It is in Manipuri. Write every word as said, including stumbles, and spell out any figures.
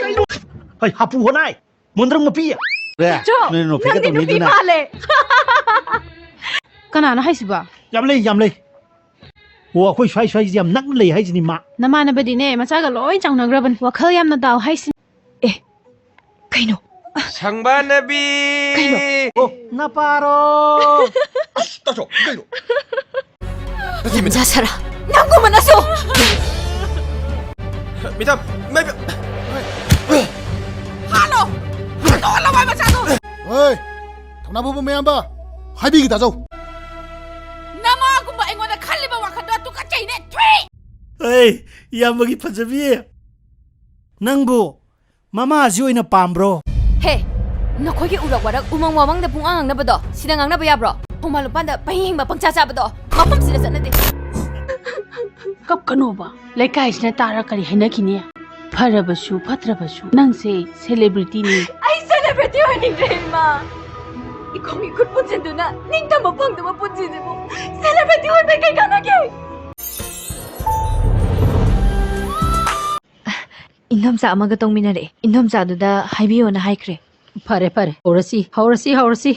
ꯍꯩ, ꯍꯥꯄꯨ ꯍꯣꯅꯥꯏ! ꯃꯣꯟꯗ꯭ꯔꯪ ꯃꯄꯤ! ꯔꯦ, ꯆꯣ, ꯅꯣꯏ ꯅꯣꯐꯦꯠꯀ ꯅꯪꯗꯤ ꯅꯨꯄꯤ ꯇꯧꯅꯩꯗꯨꯅ꯫ ꯃꯥꯜꯂꯦ꯫ ꯀꯅꯥꯅꯣ ꯍꯥꯏꯁꯤꯕꯣ? ꯌꯥꯝ ꯂꯩ, ꯌꯥꯝ ꯂꯩ꯫ ꯑꯣ, ꯑꯩꯈꯣꯏ ꯁ꯭ꯋꯥꯏ ꯁ꯭ꯋꯥꯏꯁꯤ ꯌꯥꯝ ꯅꯛꯅ ꯂꯩ ꯍꯥꯏꯁꯤꯅꯤ ꯃꯥ꯫ ꯅꯃꯥꯟꯅꯕꯗꯤꯅꯦ, ꯃꯆꯥꯒ ꯂꯣꯏ ꯆꯥꯎꯅꯈ꯭ꯔꯕꯅꯤ꯫ ꯋꯥꯈꯜ ꯌꯥꯝꯅ ꯇꯥꯎ ꯍꯥꯏꯁꯤꯅꯤ꯫ ꯑꯦ, ꯀꯩꯅꯣ? ꯁꯪꯕꯥꯅꯕꯤ! ꯀꯩꯅꯣ? ꯑꯣ, ꯅꯄꯥꯔꯣ? ꯑꯁ, ꯇꯥꯊꯣꯛ, ꯀꯩꯅꯣ? ꯌꯥꯝꯖꯥ ꯁꯥꯔꯥ, ꯅꯪꯒꯨꯝꯕꯅꯁꯨ! ꯃꯤꯊꯝ, ꯃꯩ-, ꯍꯥꯠꯂꯣ! ꯍꯥꯠꯂꯣ, ꯂꯋꯥꯏ ꯃꯆꯥꯗꯣ! ꯍꯣꯏ, ꯊꯧꯅꯥ ꯐꯕ ꯃꯌꯥꯝꯕ, ꯍꯥꯏꯕꯤꯒꯦ ꯇꯥꯖꯧ꯫ ꯅꯃꯥꯒꯨꯝꯕ ꯑꯩꯉꯣꯟꯗ ꯈꯜꯂꯤꯕ ꯋꯥꯈꯜꯗꯣ ꯇꯨꯀꯠꯆꯩꯅꯦ, ꯊꯨꯏ! ꯑꯩ, ꯏꯌꯥꯝꯕꯒꯤ ꯐꯖꯕꯤ, ꯅꯪꯕꯨ ꯃꯃꯥꯁꯤ ꯑꯣꯏꯅ ꯄꯥꯝꯕ꯭ꯔꯣ? ꯍꯦ, ꯅꯈꯣꯏꯒꯤ ꯎꯔꯛ ꯋꯥꯔꯛ ꯎꯃꯪ ꯋꯥꯃꯪꯗ ꯄꯨꯡꯉꯥꯡ ꯉꯥꯡꯅꯕꯗꯣ, ꯁꯤꯗ ꯉꯥꯡꯅꯕ ꯌꯥꯕ꯭ꯔꯣ? ꯈꯣꯡꯕꯥꯟ ꯂꯨꯄꯥꯟꯗ ꯄꯩ ꯍꯤꯡꯕ ꯄꯪꯆꯥ ꯆꯥꯕꯗꯣ ꯃꯐꯝꯁꯤꯗ ꯆꯠꯅꯗꯦ꯫ ꯀꯞꯀꯅꯣꯕ, ꯂꯩꯀꯥꯏꯁꯤꯅ ꯇꯥꯔ ꯀꯔꯤ ꯍꯥꯏꯅꯈꯤꯅꯤ? ꯐꯔꯕꯁꯨ ꯐꯠꯇ꯭ꯔꯕꯁꯨ ꯅꯪꯁꯦ ꯁꯦꯂꯦꯕ꯭ꯔꯤꯇꯤꯅꯤ꯫ ꯑꯩ ꯁꯦꯂꯦꯕ꯭ꯔꯤꯇꯤ ꯑꯣꯏꯅꯤꯡꯗ꯭ꯔꯦ, ꯏꯃꯥ꯫ ꯏꯈꯣꯡ ꯏꯈꯨꯠ ꯄꯨꯟꯁꯤꯟꯗꯨꯅ ꯅꯤꯡꯇꯝꯕ ꯐꯪꯗꯕ ꯄꯨꯟꯁꯤꯁꯤꯕꯨ ꯁꯦꯂꯦꯕ꯭ꯔꯤꯇꯤ ꯑꯣꯏꯕꯩ ꯀꯩ ꯀꯥꯟꯅꯒꯦ? ꯏꯟꯗꯣꯝꯆꯥ ꯑꯃꯒ ꯇꯣꯡꯃꯤꯟꯅꯔꯛꯑꯦ꯫ ꯏꯟꯗꯣꯝꯆꯥꯗꯨꯗ ꯍꯥꯏꯕꯤꯌꯣꯅ ꯍꯥꯏꯈ꯭ꯔꯦ꯫ ꯐꯔꯦ, ꯐꯔꯦ꯫ ꯍꯧꯔꯁꯤ, ꯍꯧꯔꯁꯤ, ꯍꯧꯔꯁꯤ꯫